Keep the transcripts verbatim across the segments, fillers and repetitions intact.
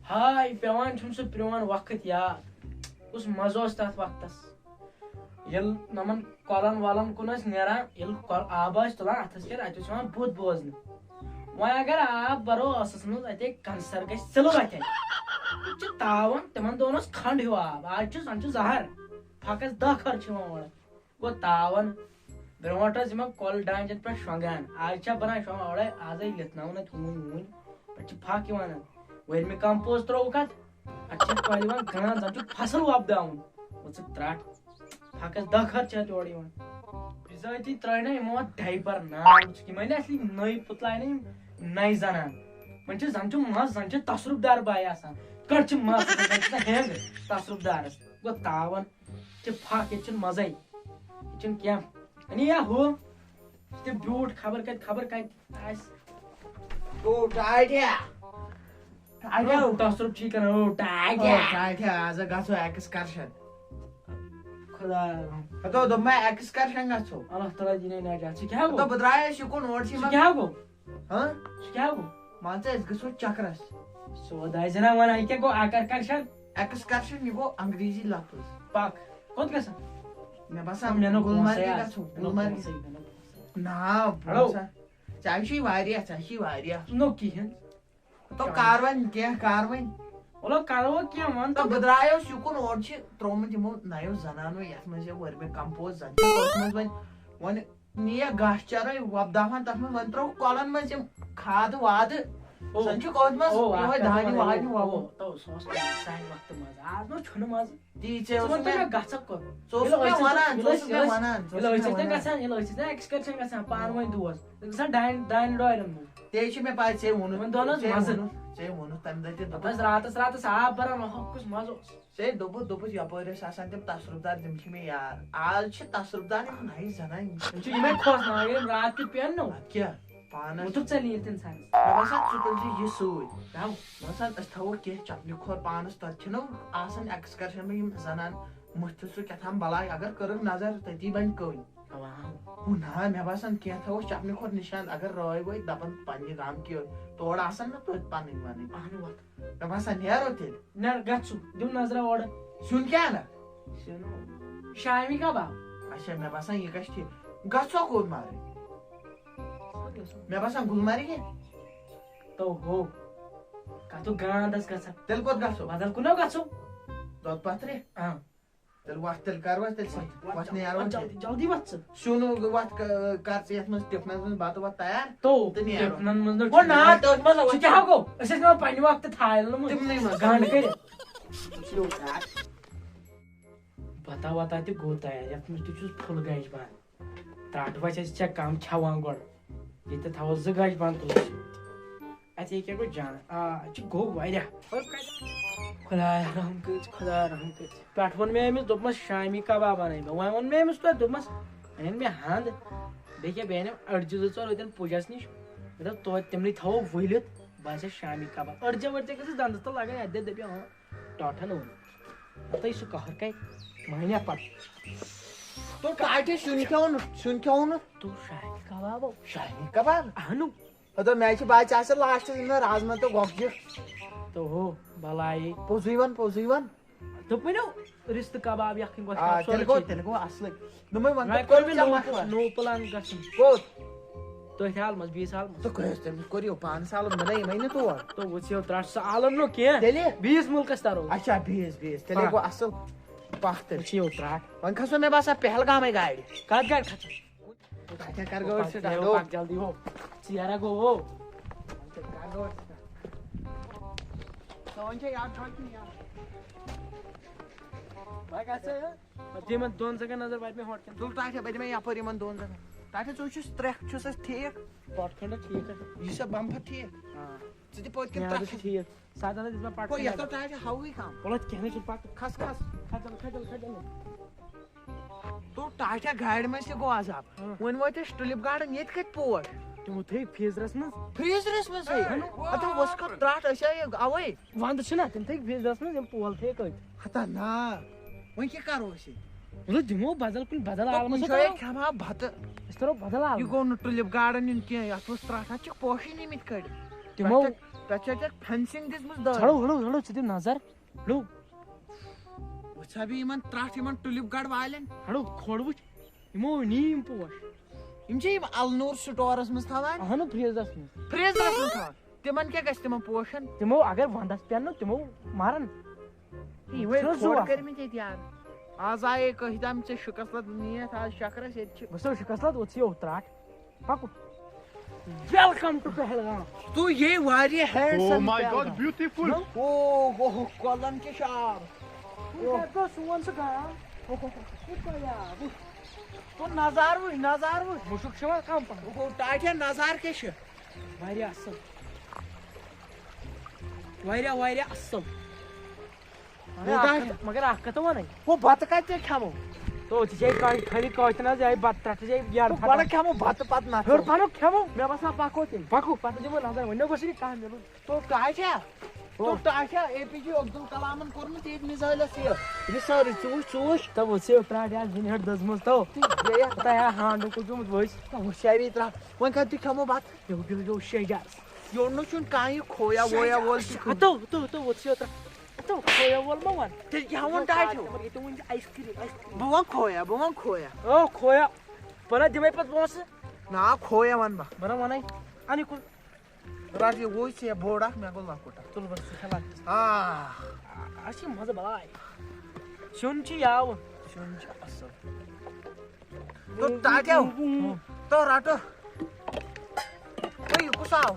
ہاے، پٮ۪وان چھُم سُہ پرٛون وقت یاد۔ کُس مَزٕ اوس تَتھ وقتَس۔ ییٚلہِ نۄمَن کۄلَن وۄلَن کُن ٲسۍ نیران، ییٚلہِ کۄل-، آب ٲسۍ تُلان اَتھَس کٮ۪تھ، اَتہِ اوس یِوان بُتھ بوزنہٕ۔ وۄنۍ اگر آب بَرو ٲسَس منٛز، اَتے cancer گژھِ سِلہٕ وَتھِ اَتہِ۔ یہِ چھُ تاوَن، تِمَن دۄہَن اوس کھنٛڈ ہیوٗ آب، آز چھُ زَن چھُ زَہر۔ پھَکَس دَہ کھۄر چھِ یِوان اورٕ۔ گوٚو تاوَن۔ برونٛٹھ ٲس یِمَن کۄل ڈانٛجَن پٮ۪ٹھ شۄنٛگان، آز چھا بَنان شۄنٛگان اورَے، آزَے لِتھناوُن اَتہِ ہوٗنۍ ووٗنۍ، پَتہٕ چھِ پھَکھ یِوان اَتھ۔ ؤرمہِ کمپوز ترٛووُکھ اَتھ، اَتھ چھِ کۄلہِ یِوان گانٛد، زَن چھُ فصٕل وۄپداوُن۔ ژٕ ترٛٹھ، پھَکَس دَہ کھۄر چھِ اَتھ یورٕ یِوان۔ بِزٲتی ترٛٲے نہ یِمو اَتھ diaper، ناو چھِ یِمَے نہ اَصلی نٔے پُتلہٕ آیہِ نہ یِم نَیہِ زَنان۔ وۄنۍ چھِ زَن چھُ مَس، زَن چھِ تصرُف دار باے آسان۔ کٔٹ چھِ مَس، زَن چھِ سۄ ہٮ۪نٛگ تصرُف دارَس۔ گوٚو تاوَن۔ چھِ پھَکھ، ییٚتہِ چھُنہٕ مَزَے، ییٚتہِ چھُنہٕ کینٛہہ۔ اَنہِ یا ہُہ، یہِ تہِ بیوٗٹھ خبر کَتہِ، خبر کَتہِ آسہِ۔ او ٹاٹھیا، ٹاٹھیا۔ تصرُف چھی کران، او ٹاٹھیا۔ او ٹاٹھیا، آز ہا گژھو excursion۔ خدا۔ ہتو دوٚپ مےٚ excursion گژھو۔ اللہ تعالیٰ دِنَے نجات۔ ژٕ کیٛاہ گوٚو؟ ہتو بہٕ درٛایس یُکُن، اورٕ چھِ ژٕ یِوان۔ کیٛاہ گوٚو؟ ہاں؟ ژٕ کیٛاہ گوٚو؟ مان ژٕ، أسۍ گژھو چکرس۔ سیوٚد آسہِ زنان ونان، یہِ کیٛاہ گوٚو اکرکرشن؟ Excursion، یہِ گوٚو انگریزی لفظ۔ پکھ۔ کوٚت گژھو؟ مےٚ باسان مےٚ نہٕ گُلمرگہِ پونٛسَے آز۔ گژھو، مےٚ نہٕ گُلمرگہِ۔ پونٛسَے، مےٚ نہٕ پونٛسَے۔ نا، ہیلو۔ پونٛسہٕ۔ ژےٚ چھُے واریاہ، ژےٚ چھُے واریاہ۔ نوٚو کِہیٖنۍ۔ تو کاروٲنۍ، کینٛہہ کاروٲنۍ۔ وَلہٕ کرو کینٛہہ، وَن تو تہٕ۔ بہٕ درٛایوس یُکُن، اورٕ چھِ ترٛوومُت یِمو نَیو زنانو یَتھ منٛز یہِ ؤرمہِ کمپوز زَن چھِ تٔتھۍ منٛز وۄنۍ، وۄنۍ نِیَکھ گاسہٕ چرٲے وۄپداوان، تَتھ منٛز وۄنۍ ترٛووُکھ کۄلَن منٛز یِم کھادٕ وادٕ۔ او، زَن چھِ کوٚت منٛز او، اَکھ یِہوٚے کَتھ دانہِ وَنو، وانہِ او، وۄپداوان۔ تو سُہ اوس تَمہِ سانہِ وقتہٕ منٛز، آز نہ چھُنہٕ مَزٕ۔ تی ژےٚ ژٕ اوسُے وَن تہٕ مےٚ مےٚ گژھکھ کوٚت؟ ژٕ اوسُکھ ییٚلہِ مےٚ أسۍ ٲسۍ، وَنان، ژٕ ییٚلہِ اوسُکھ أسۍ مےٚ ٲسۍ، وَنان، ژٕ ییٚلہِ اوسُکھ أسۍ مےٚ ٲسۍ وَنان۔ گژھان، ییٚلہِ أسۍ ٲسۍ نا excursion گژھان پانہٕ ؤنۍ دوس، أسۍ گژھان ڈانہِ، ڈانہِ ڈورٮ۪ن منٛز۔ تے چھُ مےٚ پَے، ژےٚ ووٚنُتھ، تِمَن دۄہَن اوس ژےٚ مَزٕ۔ ووٚنُتھ، ژےٚ ووٚنُتھ تَمہِ دۄہ تہِ دوٚپُتھ۔ پَتہٕ ٲسۍ راتَس راتَس آب بَران، اوہو، کُس مَزٕ اوس۔ ژےٚ دوٚپُتھ، دوٚپُتھ، یَپٲرۍ ٲسۍ آسان تِم تصرُف دار، تِم چھِ مےٚ یار۔ آز چھِ تصرف دار یِم نَیہِ زَنان۔ یِم چھِ یِمَے کھوژناوان، ییٚلہِ یِم راتھ کیُتھ پٮ۪ن نہ۔ اَدٕ کیٛاہ؟ پانس۔ وۄتھُکھ ژےٚ نیٖرِتھ اِنسانس۔ مےٚ باسان، ژٕ تُلزِ یہِ سۭتۍ۔ کیٛاہ؟ مےٚ باسان، أسۍ تھاوو کینٛہہ چپنہِ کھۄر پانس۔ تۄہہِ چھِنہٕ آسان excursion پٮ۪ٹھ یِم زنان مٔتھِتھ سُہ کیٛاہ تام بلاے، اگر کٔرٕکھ نظر، تٔتی بنہِ کٔنۍ۔ اوا۔ ہُہ نہ، مےٚ باسان، کینٛہہ تھاوو چپنہِ کھۄر نِشان، اگر رٲے وٲے دپان پننہِ گامہٕ کہِ تورٕ آسان نہ توتہِ پنٕنۍ ونٕنۍ۔ اہنُو وۄتھ۔ مےٚ باسان، نیرو تیٚلہِ۔ نیر، گژھ ژٕ، دِم نظرا اورٕ۔ سیُن کیٛاہ اَنکھ؟ سیُن، شامی کباب۔ اچھا، مےٚ باسان، یہِ گژھِ ٹھیٖک۔ گژھو کوٚت مارٕنۍ؟ کوٚت گژھو؟ مےٚ باسان، گُلمرگہِ۔ تو ہو۔ کتھ گاندس گژھان۔ تیٚلہِ کوٚت گژھو؟ بدل کُنو گژھو۔ دۄد پتھرِ؟ آ۔ تیٚلہِ وۄتھ، تیٚلہِ کرو أسۍ تیٚلہِ سۭتۍ۔ وۄتھ، وۄتھ نیرو وۄتھ، أسۍ۔ جلدی، جلدی وۄتھ ژٕ۔ سیُن وۄتھ ک-، کر ژٕ یتھ منٛز ٹفنس منٛز بتہٕ وۄتھ تیار۔ تو تہٕ نیرو۔ ٹفنن منٛز نہ او چھُنہٕ۔ نا، تٔتھۍ منٛز ژٕ کیٛاہ گوٚو؟ أسۍ ٲسۍ نِوان پننہِ وقتہٕ تھایہِ لوٚمُت۔ تِمنٕے منٛز۔ گنڈ کٔرِتھ۔ بتہ وتہ تہِ گوٚو تیار، یتھ منٛز تہِ چھُس full گجہِ بنٛد۔ ترٛٹھ وَژھ ٲسۍ ژےٚ کم کھٮ۪وان گۄڈٕ۔ ییٚتہِ تھاوو زٕ گجہِ بنٛد تُلِتھ۔ اَتہِ ییٚکیٛاہ گوٚو جان۔ آ، اَتہِ چھُ گوٚو واریاہ۔ خۄدایا رحم کٔرِتھ، خۄدایا رحم کٔرِتھ۔ پٮ۪ٹھٕ ووٚن مےٚ أمِس، دوٚپمَس، "شامی کباب اَنَے مےٚ۔" وۄنۍ ووٚن مےٚ أمِس توتہِ، دوٚپمَس، "أنِن مےٚ ہَنٛد، بیٚیہِ کیٛاہ، بیٚیہِ أنِم أڈجہِ زٕ ژور أتٮ۪ن پُجَس نِش۔" مےٚ دوٚپ، "توتہِ تِمنٕے تھاوو ؤلِتھ، باسہِ شامی کباب۔ أڈجہِ ؤڈجہِ گٔژھٕس دَنٛدَس تَل لَگٕنۍ، اَتہِ دِ دٔپِو، اۭں۔" ٹاٹھن ووٚن۔ ہتٕے سُہ قہر کَرِ، مٲنِیا پَتہٕ۔ تو ٹاٹھے سیُن کھیوٚو نہٕ، سیُن کھیوٚو نہٕ۔ تو شامی کباب۔ شامی کباب؟ اہنو۔ ہتو مےٚ چھِ باسان ژےٚ آسہِ لاسٹَس یِم نہ رازما تہٕ گۄگجہِ۔ تو ہو، بَلایے۔ پوٚزُے وَن، پوٚزُے وَن۔ دوٚپمَے نہ، رِستہٕ کباب یَکھٕنۍ گۄشتاب، آ، تیٚلہِ سورُے گوٚو، چھُ۔ تیٚلہِ گوٚو اَصلٕے۔ دوٚپمَے وۄنۍ وۄنۍ کوٚر کوٚر مےٚ ژےٚ نوٚو، مَشوَرٕ؟ نوٚو پٕلان گژھُن۔ کوٚت؟ تٔتھۍ عالمَس، بیٚیِس عالمَس۔ ژٕ کٔرِس تٔمِس، کوٚر یہِ پانَس عالم، مےٚ نَے یِمَے نہٕ تور۔ تو وۄنۍ ژھیو ترٛٹھ سُہ عالم نہٕ کینٛہہ۔ تیٚلہِ؟ بیٚیِس مُلکَس تَرو۔ اچھا، بیٚیِس، بیٚیِس۔ تیٚلے پَکھ۔ گوٚو اَصٕل۔ پَکھ تیٚلہِ۔ وۄنۍ ژھیو ترٛٹھ۔ وۄنۍ کھسو مےٚ باسان پہلگامٕے گاڑِ۔ کَتھ گاڑِ کھسو؟ تَتہِ کَر گٲڑۍ پَکھ، سِٹاٹ؟ ہے، ہو۔ پَکھ جلدی ہو۔ ژیر ہا گوٚو ہو۔ تَتہِ کَر گٲڑۍ سِٹاٹ؟ ژٕ وۄنۍ چھےٚ یَتھ جایہِ کِنہٕ یَتھ؟ وۄنۍ گژھِ ہے۔ پتہٕ یِمن دۄن زنٛگن نظر واتہِ مےٚ ہورٕ کِنۍ۔ تُل ٹاٹھے، بہٕ دِمے یپٲرۍ یِمن دۄن زنٛگن۔ ٹاٹھے، ژٕ وٕچھُس ترٛکھ چھُس اَسہِ ٹھیٖک۔ پۄٹھ کھنٛڈ ٹھیٖک۔ یہِ چھا بمفر ٹھیٖک؟ آ۔ ژٕ تہِ پٔتۍ کِنۍ میادٕ چھُ ترٛکھ۔ ٹھیٖک۔ سادن دِژ مےٚ پٹھ ہو، یَتھ کھنٛڈ۔ تہٕ ٹاٹھے ہَوہٕے کم۔ وَلہٕ کِہیٖنۍ چھُنہٕ پَتہٕ۔ کھس، کھس۔ کھجل، کھجل، کھجل۔ تو ٹاٹھے گاڑِ منٛز تہِ گوٚو عذاب۔ ہاں۔ وۄنۍ وٲتۍ أسۍ ٹُلِپ گارڈن، ییٚتہِ کَتہِ پوش؟ تِمو تھٲے فیٖزرَس منٛز۔ فریٖزرَس منٛز ہے؟ اہنُو۔ ہتا وۄنۍ کَتھ ترٛٹھ، أسۍ آیے اَوَے۔ ونٛدٕ چھُنہ، تِم تھٲے فریزرس منٛز، یِم پول تھٲے کٔتۍ۔ ہتا نا، وۄنۍ کیٛاہ کرو أسۍ ییٚتہِ؟ مطلب، دِمو بدل کُنہِ، بدل تہٕ عالمس کُنہِ منٛز جایہِ کرو۔ کھٮ۪مہٕ ہا بتہٕ۔ أسۍ کرو بدل عالم۔ یہِ گوٚو نہٕ ٹُلِپ گارڈن یُن کینٛہہ، یتھ اوس ترٛٹھ، اتھ چھِکھ پوشی نِمٕتۍ کٔڑِتھ۔ تِمو، پٮ۪ٹھٕ تَتھ چھا ژےٚ fencing دِژمٕژ دٲر؟ ژھڑو، ژھڑو، ژھڑو، ژٕ دِ نظر۔ ژھڑو۔ وٕچھ سا بیٚیہِ یِمن ترٛٹھ، یِمن ٹُلِپ گاڈ والٮ۪ن۔ ژھڑو، کھوڑ وٕچھ۔ یِمو نی یِم پوش۔ یِم چھِ یِم النور سٹورس منٛز تھاوان۔ اہنُو، freezerس منٛز۔ freezerس منٛز تھاوان۔ تِمن کیٛاہ گژھِ تِمن پوشن؟ تِمو اگر ونٛدس پٮ۪ن نہٕ، تِمو مرن۔ یِمے چھِنہ زُو کھوڑ آسان۔ کٔرمٕتۍ ییٚتہِ یارٕ۔ آز آیے کٔہۍ تام ژےٚ شِکس لد نِتھ، آز شکرس ییٚتہِ چھِ۔ گژھو شِکس لد، اوٚت چھِ یوٚت ترٛٹھ۔ پکو۔ Welcome to Pahalgam. تو یہ واریاہ Oh handsome my God, Pahalgam. Beautiful۔ او ہو ہو، کۄلن کیٛاہ چھِ آب۔ وٕچھ، اَتہِ گوٚو سون سُہ گام۔ او ہو ہو، وٕچھ کۄلہِ آب، وٕچھ۔ تو نظارٕ وٕچھ، نظارٕ وٕچھ۔ مُشُک چھُ یِوان کم پہم۔ او ہو، ٹاٹھیا نظارٕ کیٛاہ چھِ؟ واریاہ اصل۔ واریاہ، واریاہ اصل۔ مگر گوٚو اکھ تۄہہِ؟ کتھ، مگر اکھ کتھ ونے۔ ہُہ بتہٕ کتہِ ژےٚ کھٮ۪مو؟ تو ژےٚ چھے کانٛہہ خٲلی کٲشرٮ۪ن حظ، یِہے بتہٕ ترٛٹھ، ژےٚ یارٕ ہُہ پھٹان۔ گۄڈٕ کھٮ۪مو بتہٕ، پتہٕ نژو۔ ہیوٚر پھنو کھٮ۪مو۔ مےٚ باسان پکو تیٚلہِ۔ پکو، پتہٕ دِمو نظر، وۄنۍ نہ گوٚژھ نہٕ کانٛہہ مِلُن۔ تو ٹاٹھیا، تو او۔ ٹاٹھیا، اے پی جے عبدالکلامن کوٚرمُت ییٚتہِ میزایلس یہِ research، ژٕ وٕچھ، ژٕ وٕچھ۔ تو ژےٚ پرٛاٹھ یار زِنہِ ہٮ۪ٹھ دٔزمٕژ تو۔ تہِ گٔیہ۔ تۄہہِ ہا ہانڈو کوٚر گوٚمُت ؤسۍ۔ تو وٕچھ سا بیٚیہِ ترٛٹھ، وۄنۍ کتہِ تہِ کھٮ۪مو بتہٕ؟ یو، یو، یو، شیٚے جار۔ یورٕ نہٕ چھُنہٕ کانٛہہ یہِ کھویا وویا وول تہِ چھُنہٕ۔ ہتو، تو، تو، ووت یوت۔ ہتو، کھویا وول ما وَن؟ تیٚلہِ کیٛاہ ووٚن ٹاٹھیو؟ مگر ییٚتہِ ووٚن زِ ice cream، ice cream۔ بہٕ وَنہٕ کھویا، بہٕ وَنہٕ کھویا۔ او، کھویا۔ بَنہ دِمَے پَتہٕ پونٛسہٕ۔ نا، کھویا وَنہٕ بہٕ۔ بَنہ وَنَے۔ اَنٕے کُن۔ رَٹ یہِ وُچھ ژےٚ بوٚڑ اَکھ، مےٚ گوٚو لۄکُٹ اَکھ۔ تُل بَس، ژٕ کھےٚ لۄکٹِس۔ آ۔ اَسہِ چھِ مَزٕ بَلاے۔ سیُن چھُ یاوٕ۔ سیُن چھُ اَصٕل۔ تو ٹاٹیو، تو رٹو۔ تو یہِ کُس آو؟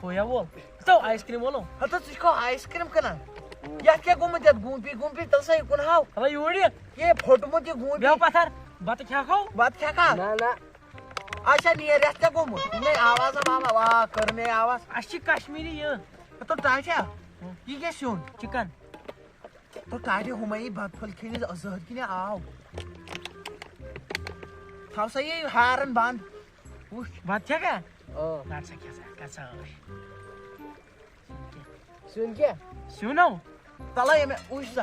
کھویا وول۔ تو ice cream وولو۔ ہتو ژٕ چھُکھ ice cream کٕنان؟ یتھ کیٛاہ گوٚمُت یتھ گوٗپی گوٗپی؟ تل سا یہِ کُن ہاو۔ ہلا یوٗرۍ یہِ۔ یہِ پھوٚٹمُت یہِ گوٗپی۔ بیٚہو پتھر۔ بتہٕ کھٮ۪کھو؟ بتہٕ کھٮ۪کھا؟ نہ، نہ۔ اچھا نیر یتھ کیٛاہ گوٚمُت؟ یہِ نے آواز آو، آ، کٔر مے آواز۔ اَسہِ چھِ کشمیٖری یہِ۔ ہتو ٹاٹیا، یہِ کیٛاہ سیُن؟ Chicken۔ تو ٹاٹہِ ہُمے بتہٕ پھٔلۍ کھیٚنہِ زہر کِنہِ آو؟ تھاو سا یہِ ہارن بنٛد۔ وٕچھ۔ بتہٕ چھےٚ کیٛاہ؟ آ۔ رٹ سا کھےٚ سا، کر سا ٲش۔ سیُن کیٛاہ؟ سیُن ہو؟ تَلے ییٚمہِ وٕچھ سا۔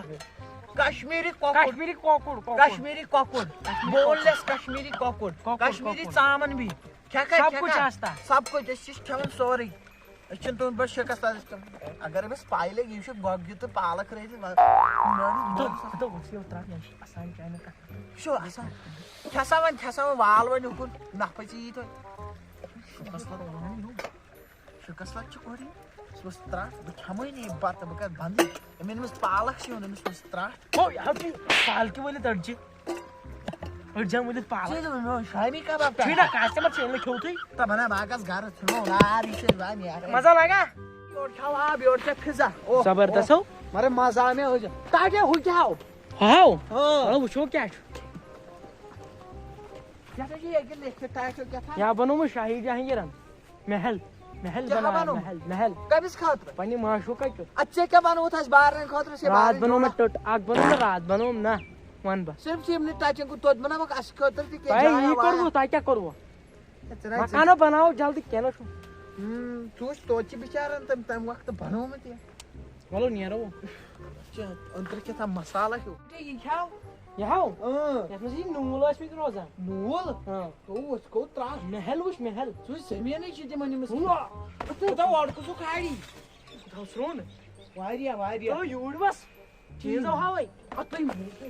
کشمیٖری کۄکُر۔ کشمیٖری کۄکُر، کۄکُر۔ کشمیٖری کۄکُر۔ کشمیٖری boneless کشمیٖری کۄکُر۔ کۄکُر، کشمیٖری کۄکُر۔ ژامَن بھی۔ کھٮ۪کھا، سب کچھ کھٮ۪کھا۔ آستا۔ سب کچھ، أسۍ چھِ کھٮ۪وان سورُے۔ أسۍ چھِنہٕ تُہُنٛد پٲٹھۍ شِکَس تَتٮ۪تھ کھٮ۪وان۔ اگر أمِس پَے لَگہِ، یہِ چھُ گۄگجہِ تہٕ پالک رٔنِتھ، وَ-، میٛٲنِس ہتو، مٲلِس ہتو، وٕچھ یہِ ترٛٹھ، یہِ چھِ آسان چانہِ کَتھِ۔ یہِ چھُ آسان۔ کھےٚ سا وۄنۍ، کھےٚ سا وۄنۍ، وال وۄنۍ اُکُن، نَفَر چھِ ییٖتۍ وۄنۍ۔ شِکَس لَگ وَنان یِم۔ شِکَس لَگ چھِ کورِ۔ سُہ اوس ترٛٹھ، بہٕ کھٮ۪مَے نہٕ یہِ بَتہٕ، بہٕ کَتہِ بَنٛدٕے؟ أمۍ أنۍ أمِس پالک چھِ یِوان، أمِس اوس ترٛٹھ۔ ہو، یہِ حظ چھُ پالکہِ وٲلِتھ أڑجہِ۔ أڑجہِ ؤلِتھ پالک۔ ژےٚ دوٚپ مےٚ اوس شامی کباب چھُے نا پٮ۪ٹھ۔ Customer چھُے نہٕ کھیوٚتھُے۔ تہٕ بنان بہٕ گژھٕ گرٕ، ژھٕنو نار، یہِ چھِ أسۍ بنان نیران۔ مزٕ لگا؟ یورٕ کھٮ۪و آب، یورٕ چےٚ فِزا۔ اوہ، زبردست اوہ۔ ہو۔ مگر مزٕ آو مےٚ أزۍ۔ تاکہِ ہُہ کیٛاہ ہو؟ ہاو۔ ہاں۔ وَلہٕ وٕچھو کیٛاہ چھُ۔ یہِ ہسا چھِ ییٚکیٛاہ لیکھِتھ، تاکہِ کیٛاہ تھا؟ یا بنوومُت شاہی جہانگیٖرن۔ محل، محل کیٛاہ بناوان، بنوومُت؟ محل، محل۔ کٔمِس خٲطرٕ؟ پننہِ معشوٗقہ کیُتھ۔ اَدٕ ژےٚ کیٛاہ بنووُتھ اَسہِ بارنہٕ خٲطرٕ؟ ژےٚ راتھ بارنہٕ بنوو مےٚ جوڑا؟ ٹٔٹ، اکھ بنوو مےٚ راتھ، بنووُم نہ، وَنہٕ بہٕ۔ صرف چھِ یِمنٕے ٹچِنگ کُن توتہِ بناوَکھ اَسہِ خٲطرٕ تہِ کینٛہہ تۄہہِ جایا یی وایا۔ کوٚروٕ، تۄہہِ کیٛاہ کوٚروٕ؟ ہے، ژٕ رَٹھ ژٕ۔ مکانو بناوو جلدی، کینٛہہ نہ چھُ۔ ہُم، ژٕ وٕچھ، توتہِ چھِ بِچارَن تَمہِ، تَمہِ وقتہٕ بنوومُت یہِ۔ وَلو نیرو۔ چھِ أنٛدرٕ کیٛاہ تام مسالہ ہیوٗ۔ ژےٚ یہِ کھیٛاو؟ یہِ ہاو؟ اۭں۔ یَتھ منٛز چھِ نوٗل ٲسۍ مٕتۍ روزان۔ نوٗل؟ اۭں۔ تو أسۍ گوٚو ترٛٹھ۔ محل وٕچھ، محل۔ ژٕ وٕچھ زٔمیٖنٕے چھِ تِمن یِم أسۍ ہُہ۔ کوٗتاہ اورٕ کُس کھاڑی؟ کوٗتاہ سرٛوٚن۔ واریاہ، واریاہ۔ تو یوٗرۍ بس۔ چیٖز ہاوَے۔ اَتھ تُہۍ موٗ-،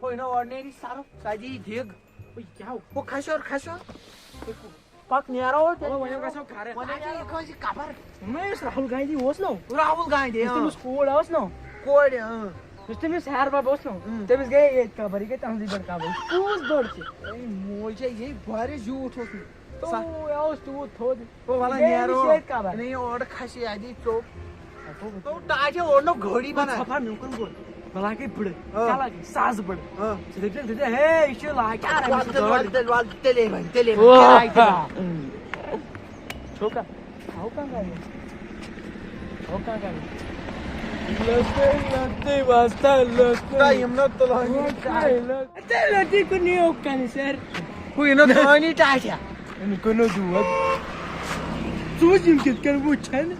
ہُہ یہِ نہ ordinary سرُپھ، سۄ دِیہِ دِگ۔ ہُہ یہِ کیٛاہ ہو؟ ہُہ کھسیور، کھسیور۔ پَک نیرو أسۍ۔ چلو، وۄنۍ گژھو گرٕ۔ وۄنۍ نیرو کٲنٛسہِ قبر۔ نہ، یُس راہُل گاندھی اوس نہ۔ راہُل گاندھی، یُس اۭں۔ تٔمِس کوٗر ٲس نہ۔ کورِ، اۭں۔ یُس تٔمِس ہیہر بب اوس نہ۔ اۭں۔ تٔمِس گٔیے ییٚتہِ قبر، یہِ گٔے تٔہنٛزٕے پٮ۪ٹھ قبر۔ کۭژ بٔڑ چھِ؟ اے موج ہے، یہِ واریاہ زیوٗٹھ اوس یہِ۔ تو سا-، یہِ اوس تیوٗت تھوٚد۔ تو وَلہٕ یہِ گٔیے نیرو۔ أمِس ییٚتہِ قبر۔ نہ، یہِ اورٕ کھسہِ اَدی ژوٚپ۔ تو ٹاٹھے اوڑ نو گھڑی بنا۔ ژھۄپہٕ ہا میون کُن گوٚو۔ بہٕ لاگے بٕڑٕ۔ آ۔ کیٛاہ لاگے؟ ساز بٕڑٕ۔ آ۔ ژٕ دٔپۍ زِ، دٔپۍ زِ، ہے، یہِ چھُ لا-، کیٛاہ رَنٛگ وَلہٕ چھُ تیٚلہِ، گٲڑ؟ وَلہٕ تیٚلہِ، وَلہٕ تیٚلے وَنہِ، تیٚلے وَنہِ۔ واہ۔ کیٛاہ آیہِ تیٚلہِ؟ چھوکا، ہاو کانٛہہ گاڑِ؟ ہاو کانٛہہ گاڑِ؟ لٔکٕر، لٔکٕر، واسطہ، لٔکٕر۔ تۄہہِ یِم نہ تُلان یِم لٔکٕر، کیٛاہ؟ لٔکٕر۔ تیٚلہِ لٔکٕر کُن یِیو کَنہِ سر۔ ہُہ یہِ نہ تُلانی ٹاٹھیا۔ أمۍ کوٚر نہٕ دود۔ ژٕ وٕچھ یِم کِتھ کٔنۍ وٕچھَن۔